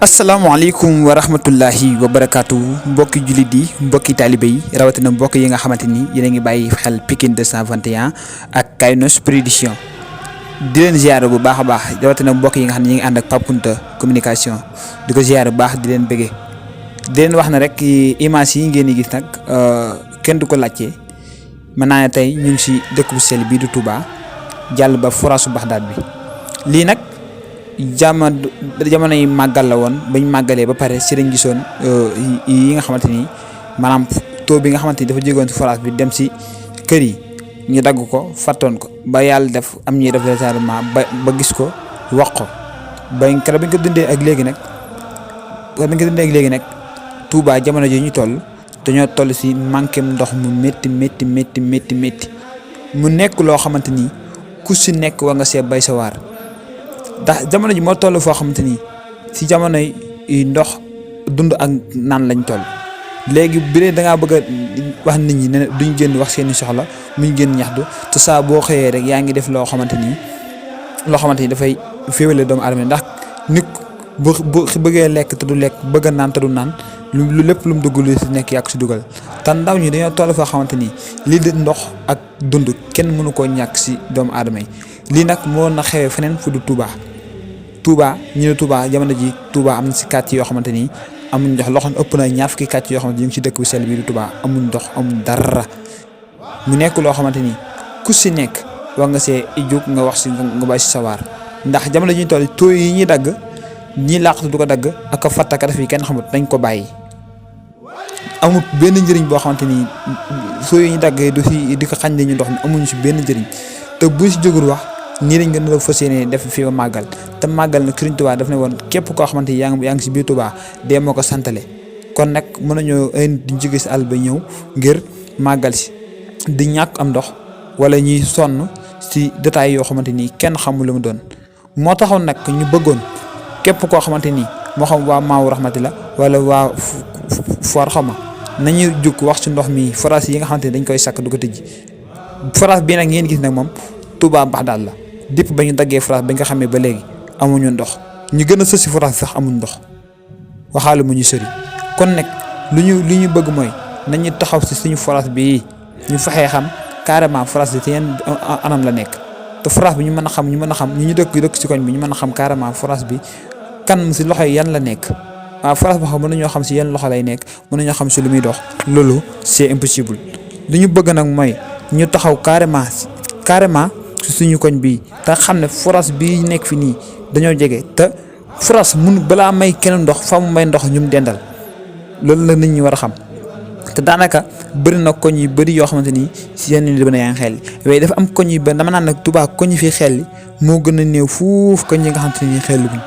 asalaamaaleykum wa rahmatullahi wa barakaatu mbokki jullit yi mbokki taalibe yi rawatina mbokk yi nga xamante ni yéen a ngi bàyyi xel Pikine 221 ak Kaynos Production di leen ziar bu baax a baax rawatina mbokk yi nga xam ne ñi ngi ànd ak Pape Kounta communication di ko ziar bu baax di leen bëggee di leen wax na rek image yi ngeen di gis nag kenn du ko laajte mën naa ne tey ñu ngi si dëkk bu sell bii du Touba jàll ba forage Baxdaad bi lii nag jamono yi màggal la woon bañ màggalee ba pare si lañ gisoon yi nga xamante ni maanaam taux bi nga xamante ni dafa jégoon si forage bi dem si kër yi ñu dagg ko fàttoon ko ba yàlla def am ñuy def retardement ba gis ko wax ko bañ keroog bañ ko dundee ak léegi nag Touba jamono ji ñu toll dañoo toll si manqué ndox mu métti mu nekk loo xamante ni ku si nekk war nga see bay sa waar ndax jamono ji moo toll foo xamante ni si jamono yi ndox dund ak naan lañ toll léegi bi dee da ngaa bëgg a wax nit ñi ne duñ génn wax seeni soxla muñ génn ñaxtu te saa boo xëyee rek yaa ngi def loo xamante ni dafay féewale doomu aadama ndax nit bu bëggee lekk te du lekk bëgg a naan te du naan lu lépp lu mu dugg lu si nekk yàq si dugal te ndaw ñi dañoo toll foo xamante ni lii di ndox ak dund kenn mënu koo ñàkk si doomu aadama yi lii nag moo na xewee feneen fu du Touba ñu ne Touba jamono ji Touba am na si quartier yoo xamante ni amuñ ndox loo xam ne ëpp na ñaar fukki quartier yoo xamante ni ñu ngi si dëkk bu sell bii du Touba amuñ ndox amuñ dara mu nekk loo xamante ni ku si nekk war nga see jóg nga wax si nga bay si sawaar ndax jamono ji ñu toll taux yi ñuy dagg ñi làqatu du ko dagg ak a fattaka def yi kenn xamut dañ ko bàyyi amut benn njëriñ boo xamante ni taux yi ñu dagg du si di ko xañ ñu ndox mi amuñu si benn njëriñ te bu si jógul wax nii lañ gën a fas yéene def fii ba màggal te màggal nag Sëriñ Tuubaa daf ne woon képp koo xamante ni yaa ngi si biir Tuubaa dee moo ko santale kon nag mën nañoo di jóge si àll ba ñëw ngir màggal si di ñàkk am ndox wala ñuy sonn si détails yoo xamante ni kenn xamul lu mu doon moo taxoon nag ñu bëggoon képp koo xamante ni moo xam waa Maawu Rahmati la wala waa Foire xama nañu jóg wax si ndox mi forage yi nga xamante ni dañ koy sakk du ko tëj forage bii nag ngeen gis nag moom Touba Baxdaad la dipp ba ñu daggee forage ba nga xamee ba léegi amuñu ndox ñu gën a sës si forage sax amuñ ndox waxaale mu ñu sëri kon nag lu ñu bëgg mooy nañu taxaw si suñu forage bi ñu fexee xam carrément forage bi te yan anam la nekk te forage bi ñu mën a xam ñu dëkk si koñ bi ñu mën a xam carrément forage bi kan si loxo yi yan la nekk waaw forage boo xam mën nañoo xam si yan loxo lay nekk mën nañoo xam si lu muy dox loolu c'est impossible li ñu bëgg nag mooy ñu taxaw carrément si suñu koñ bii te xam ne forage bii nekk fi nii dañoo jege te forage mun balaa may kenn ndox fa mu may ndox ñu mu dendal loolu la nit ñi war a xam te daanaka bëri na koñ yu bëri yoo xamante ni si yenn yi dina yaa ngi xel waaye dafa am koñ yu bëri dama naan nag Touba koñ yi fii xel moo gën a néew fuuf koñ yi nga xamante ni xel buñ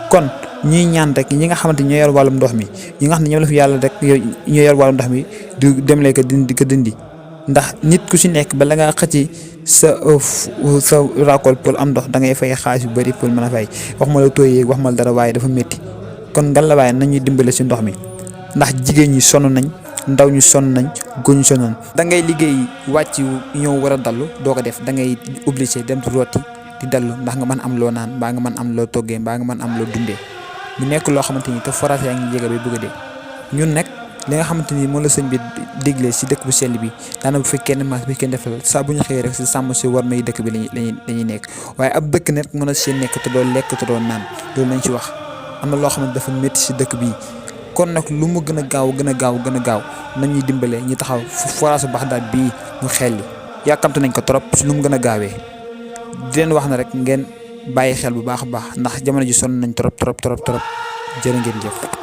kon ñuy ñaan rek ñi nga xamante ni ñoo yor wàllum ndox mi ñi nga xam ne ñoom la fi yàlla rek ñoo yor wàllum ndox mi du demlee ko dindi ndax nit ku si nekk bala nga xëcc sa raakool pour am ndox da ngay fay xaalis yu bëri pour mën a fay wax ma la tooyee wax ma la dara waaye dafa métti kon ngan la waaye nañuy dimbale si ndox mi ndax jigéen ñi sonn nañ ndaw ñu sonn nañ góor ñu sonn nañ da ngay liggéey wàcc ñëw war a dallu doo ko def da ngay obligé dem ci rooti di dallu ndax nga mën am loo naan mbaa nga mën am loo toggee mbaa nga mën am loo dundee mu nekk loo xamante ni te forage yaa ngi jege ba bëgg a dee ñun nag li nga xamante ni moom la sëñ bi digle si dëkk bu sell bi daanaka bu fekkee ne maas bi kenn defal saa bu ñu xëyee rek si sàmm si war may dëkk bi lañuy nekk waaye ab dëkk nag mën a seen nekk te doo lekk te doo naan loolu lañ ci wax am na loo xam ne dafa métti si dëkk bii kon nag lu mu gën a gaaw nañuy dimbale ñu taxaw forage Baxdaad bii mu xelli yàkkamte nañ ko trop si lu mu gën a gaawee di leen wax na rek ngeen bàyyi xel bu baax a baax ndax jamono ji sonn nañ trop jërë ngeen jëf